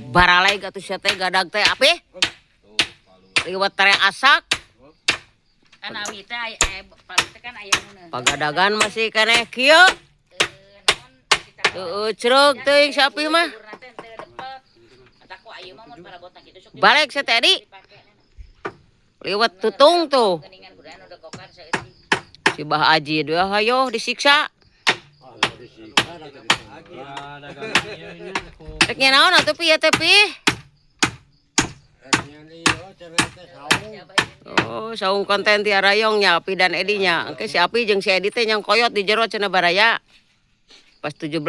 Baraleg atuh sia teh gadag teh api. Liwat tere asak. Kan awi teh aya palu teh kan aya nu Pagadagan masih keneh kieu. Heeh, cereg teuing si api mah. Balik si teh Edi. Liwat tutung tuh. Si Bah Aji dua hayo disiksa. Rek naon atuh pi ya teh pi? Oh, saung konten Tiara Yong nya Api dan Edi nya. Engke si Api jeung si Edi teh nyang koyot di jero cenah baraya. Pas 17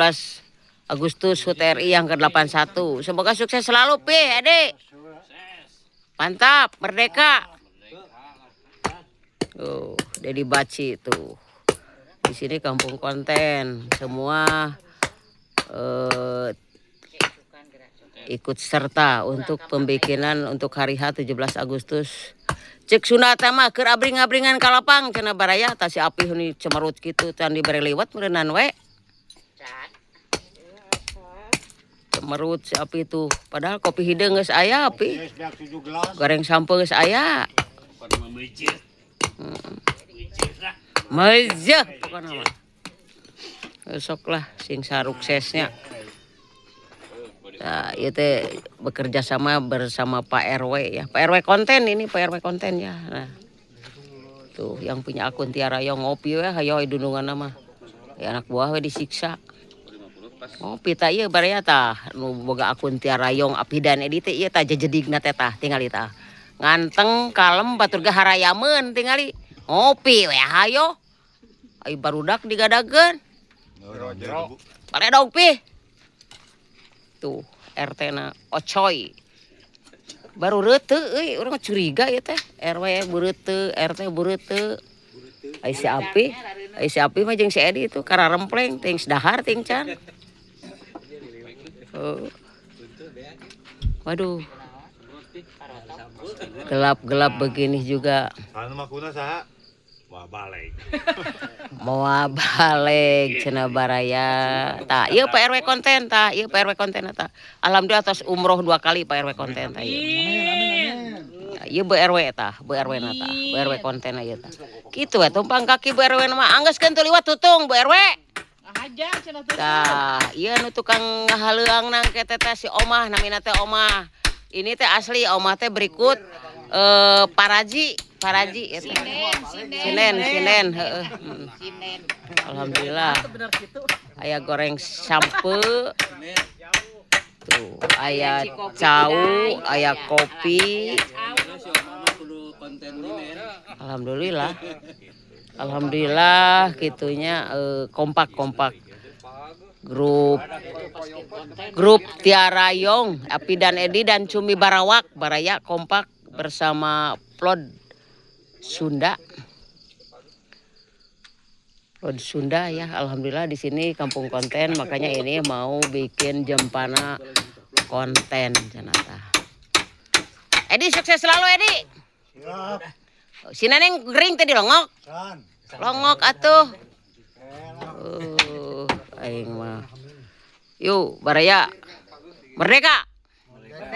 Agustus HUT RI yang ke-81. Semoga sukses selalu pi Edi. Mantap, merdeka. Tuh, Dedi Baci tuh. Di sini kampung konten, semua ikut serta untuk pembikinan untuk hari H 17 Agustus. Cek Sunda teh mah keur abring-abringan ka lapang cenah baraya tah si Api huni cemerut kitu can dibere liwat meureunnan we. Cemerut si Api tuh, padahal kopi hideung geus aya Api. Goreng sampeu geus aya. Mejeh pokona mah. Besok lah sing saruksesnya. Nah, ieu teh bekerja sama bersama Pak RW ya. Pak RW konten ini, Pak RW konten ya. Nah. Tuh yang punya akun Tiara Yong ngopi we hayo dununganna mah. Ya anak buah we disiksa. Ngopi tah ieu baraya tah nu boga akun Tiara Yong Api dan Edi teh ieu tah jejedigna teh tah tingali tah. Nganteng kalem batur ge harayameun tingali. Ngopi we hayo. Ai barudak digadageun. Paledog pi. Tuh RT na Ocoy. Baru reuteuh euy, urang curiga ieu teh. RW beureuteuh, RT beureuteuh. Ai si Api mah jeung si Edi itu kararempleng ting dahar ting can. Oh. Waduh. Gelap-gelap begini juga. Anu makuna saha? Moal balik. Moal balik cenah baraya. Tah, ieu Pak RW konten tah, ieu Pak RW konten tah. Alhamdulillah tos umroh 2 kali Pak RW konten tah ieu. Ieu Bu RW tah, Bu RW na tah, Bu RW konten ieu tah. Kitu we tumpang kaki Bu RW mah anggeuskeun teu liwat tutung Bu RW. Hajar cenah tutung. Tah, ieu nu tukang ngahaleuang nang ke teh si Omah namina teh Omah. Ini teh asli Omah teh berikut Paraji. Paraji ya. Sinen, heeh. Alhamdulillah. Aya goreng sampeu. Tuh, aya cau, aya kopi. Alhamdulillah. Alhamdulillah gitunya kompak-kompak. Grup Tiara Yong, Api dan Edi dan Cumi Barawak, baraya kompak bersama Plod Sunda. Plod Sunda ya, alhamdulillah di sini kampung konten, makanya ini mau bikin jempana konten cenata. Edi sukses selalu Edi. Siap. Si Neneng gering tadi longok. Longok atuh. Aing mah. Yuk, baraya. Merdeka.